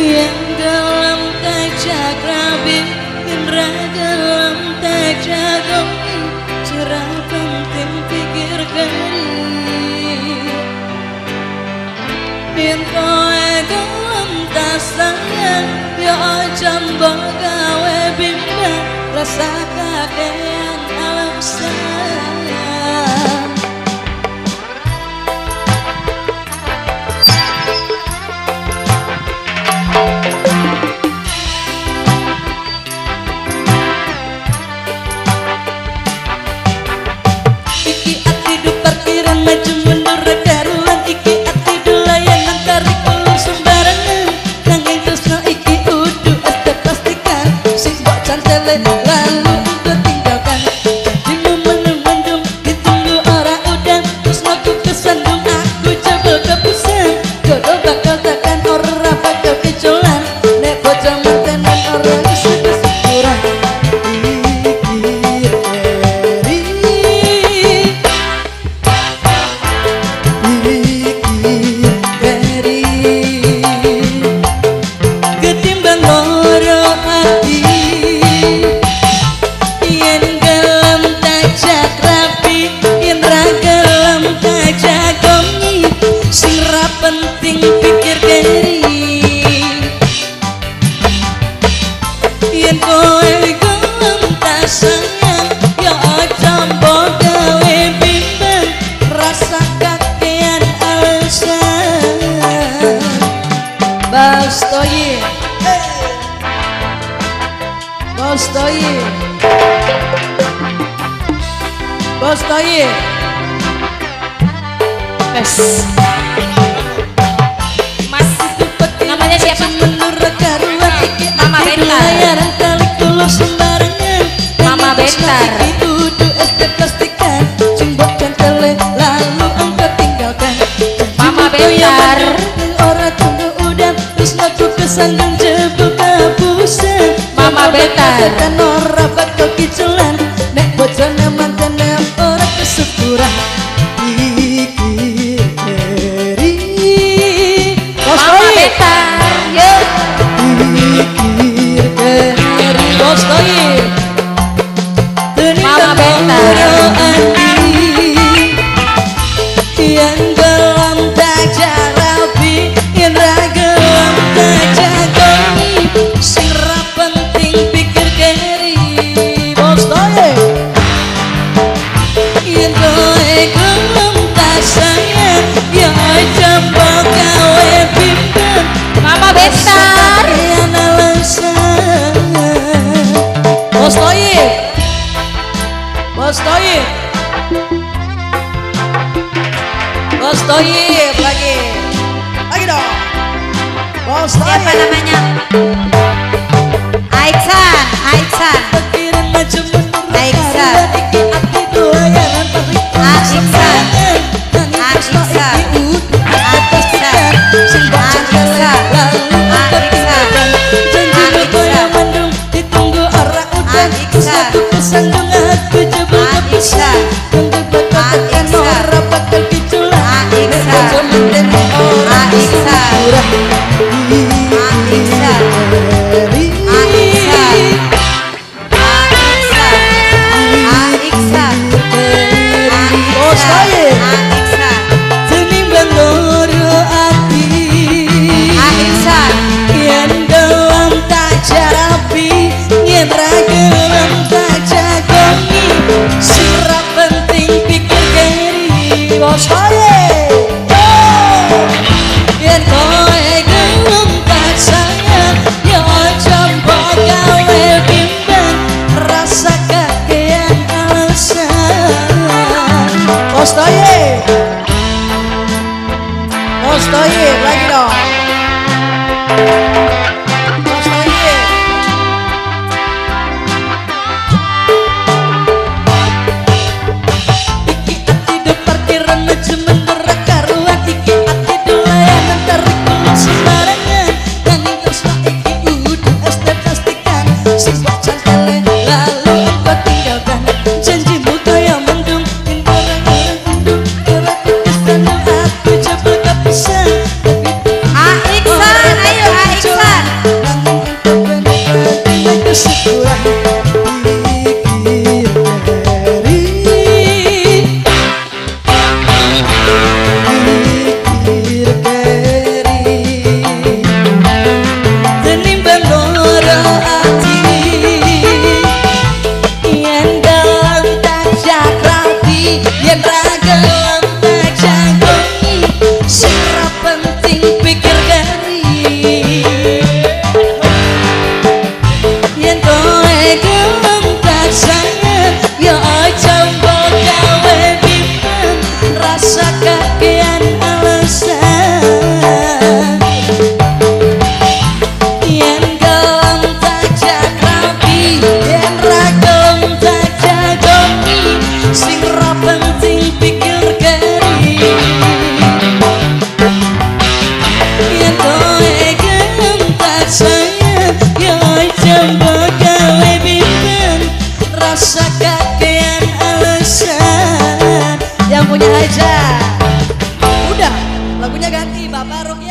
Yang dalam tajak rabi, yang dalam tajak gomi, cerah penting pikir keri. Yen kowe gelem tak sayang, ya aja mbok gawe bimbang, rasa kakean alasan. Iki ati du parkiran maju mundur karuan, iki ati du layanan tarik ulur sembarangan, nanging tresno iki udu es teh plastikan, sing mbok cantele lalu engko tinggalkan. Janjimu mendung ditunggu ora udan, tresnoku kesandung aku jebol kepusan, jodoh bakal tekan ora bakal kecolan, nek bocah mantenan ora iso kesyukuran. Pikir keri, pikir keri, ketimbang loro ati. Yen gelem tajak rapi, yen ra gelem tajak gomi, sing ra penting pikir keri. Yen kowe gelem tak sayang, ya aja mbok gawe bimbang, rasa kakean alasan. Bos Toyib, Bos Toyib, Bos Toyib. Bes. Mas, namanya siapa? Mama Bentar. Mama Bentar. Mama Bentar. Mama Bentar. Nek bojone mantene ora kesyukuran. Pikir keri, Bos Mama Toyib. Bentar. Yuk. Pikir keri, Bos Toyib. Mama Bentar. Yang gelem tajak rapi, yang ra gelem tajak gomi, sing ra penting pikir keri. Bos Toyib. Yen kowe gelem tak sayang, ya aja mbok gawe bimbang, Mama Bentar. kakean alasan. Bos Toyib, Bos Toyib, Bos Toyib lagi, lagi dong. Bos Siapa Toyib. namanya? Aiksan, Aiksan. Pikiran maju mundur Aiksan. karuan, iki ati du layanan tarik ulur Aiksan. sembarangan, nanging tresno Aiksan. iki udu es teh plastikan, sing mbok cantele Aiksan. lalu engko Aiksan. tinggalkan. Janjimu kaya Aiksan. mendung ditunggu ora udan, Aiksan. tresnoku kesandung aku jebol kepusan, Aiksan. jodoh bakal tekan Aiksan. ora bakal kecolan, nek Aiksan. bojo mantene ora Aiksan. kesyukuran. Aiksan. Keri. Aiksan. Aiksan. Aiksan. Bos Toyib. Aiksan. Tenimbang loro ati, Aiksan. yen gelem tak jarapi, yen ra gelem tak jagongi, sing ra penting pikir keri. Bos Toyib. Yen kowe gelem tak sayang, ya aja mbok gawe bimbang, rasa kakean alasan. Bos Toyib, Bos Toyib lagi dong. Bos Toyib. Iki ati du parkiran maju mundur karuan, iki ati du layanan tarik ulur sembarangan, nanging tresno iki udu es teh plastikan, sing mbok cantele lalu engko tinggalkan. Janjimu kaya mendung, yen ora ora mendung, ora kesandung aku jebol kepisan. Aiksan. Rasa kakean alasan. Yang punya hajat. Udah, lagunya ganti Bapak Rokia.